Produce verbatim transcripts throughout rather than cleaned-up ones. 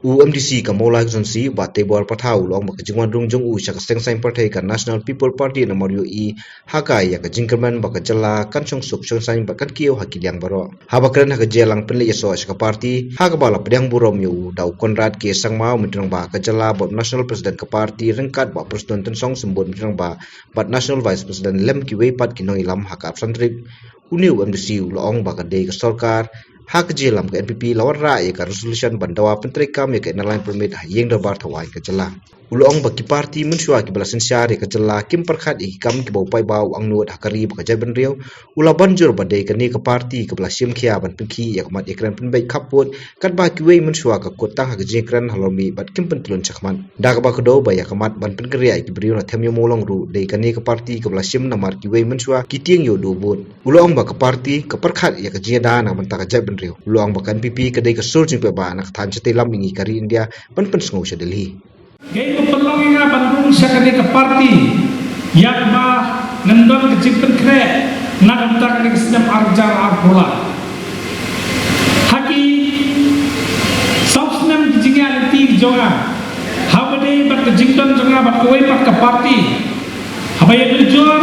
U MDC ka Mawlai Constituency, Bah Teibor Pathaw, u la ong ba ka jingwan rung jong u sha ka seng saiñ pyrthei ka National People Party namar ïohi ha ka ïa ka jingkyrmen ba ka jylla kan shong suk shong saiñ bad kan kiew ha ki liang baroh. Haba kren ha ka jingïalang pynleit ïasoh sha ka party, ha kaba la pdiang burom ïa u da u Conrad K Sangma, u Myntri Rangbah ka jylla bad National President ka party, ryngkat Bah Prestone Tynsong, Symbud Myntri Rangbah, bad National Vice President lem kiwei pat ki nongïalam ha ka Upper Siang District, une u MDC u la ong ba ka dei ka sorkar ha ka jingïalam ka NPP la wanrah ïa ka resolution ban dawa pyntreikam ïa ka Inner Line Permit ha ïing dorbar thawaiñ ka jylla. U la ong ba ki party mynshuwa kiba la synshar ïa ka jylla kim pyrkhat ïa ki kam kiba u paidbah u angnud ha ka ri bad ka jaitbynriew. U la ban jur ba dei kane ka party kaba la shim khia ban pynkhih ïa ka mat ïakren pynbeit khappud, katba kiwei mynshuwa ka kut tang ha ka jingkren halor mih bad kim pyntlun shakhmat. Da kaba kdew ba ïa ka mat ban pynkynriah ïa ki briew na Them Ïew Mawlong ruh dei kane ka party kaba la shim namar kiwei mynshuwa ki tieng ïoh duh vote. U la ong ba ka party ka pyrkhat ïa ka jingïada na ka bynta ka jaitbynriew. U la ong ba ka NPP ka dei ka sur jingpynbeit na ka thaiñ shatei lam mihngi ka ri India ban pynsngew sha Delhi. Kaei ba pynlong ïa nga ban rung sha kane ka party, ïa kaba ngan don ka jingpynkhreh na ka bynta kane ka snem ar hajar arphew lai. Ha ki saw snem ki jingïaid lynti jong nga, haba dei bad ka jingdon jong nga bad kawei pat ka party, haba ïadujor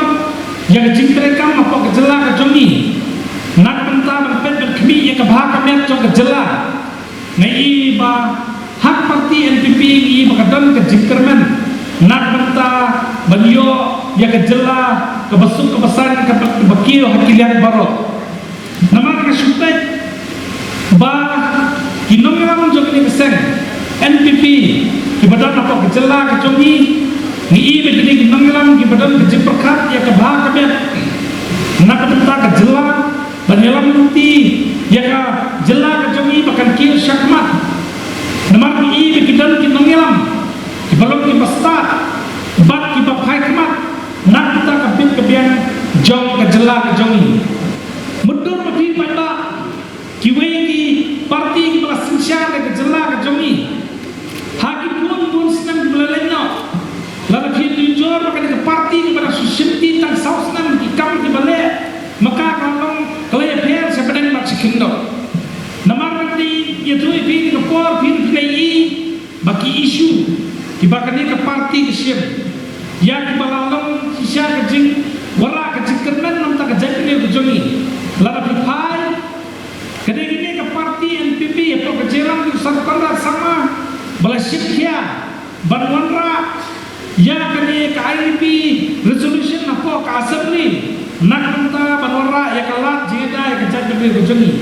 ïa ka jingtreikam hapoh ka jylla ka jong ngi, na ka bynta ban peit ban khmih ïa ka bha ka miat jong ka jylla. Nga i ba ha ka party NPP nga i ba ka don ka jingkyrmen na ka bynta ban ïoh ïa ka jylla kaba suk kaba saiñ kaba, kaba kiew ha ki liang baroh. Namar nga shu peit ba ki nongïalam jong kane ka seng NPP kiba don hapoh ka jylla ka jong ngi, nga i ba kine ki nongïalam kiba don ka jingpyrkhat ïa ka bha ka miat na ka bynta ka jylla, ban ïalam lynti ïa ka jylla ka jong ngi ba kan kiew shakhmat. Namar ngi i ba ki don ki nongïalam kiba long kiba stad bad kiba phai khmat na ka bynta ka bit ka biang jong ka jylla ka jong ngi. Mutdur ma phi paidbah, kiwei ki party kiba la synshar ïa ka jylla ka jong ngi ha ki bun bun snem kiba la leit noh. Lada phi ïadujor ba kane ka party kaba da shu shimti tang saw snem ki kam kiba leh, ma ka ka long ka la ïapher sha bneng bad sha khyndew. Namar ngan ïathuh ïa phi, kane ka por phi, phi la i ba ki issue kiba kane ka party ka shim, ïa kiba la long shisha ka jingwanrah ka jingkyrmen na ka bynta ka jaitbynriew ka jong ngi. Lada phi phai, ka dei kane ka party NPP hapoh ka jingïalam u Sir Conrad Sangma ba la shim khia ban wanrah ïa kane ka IDP resolution hapoh ka Assembly na ka bynta ban wanrah ïa ka lad jingïada ïa ka jaitbynriew ka jong ngi.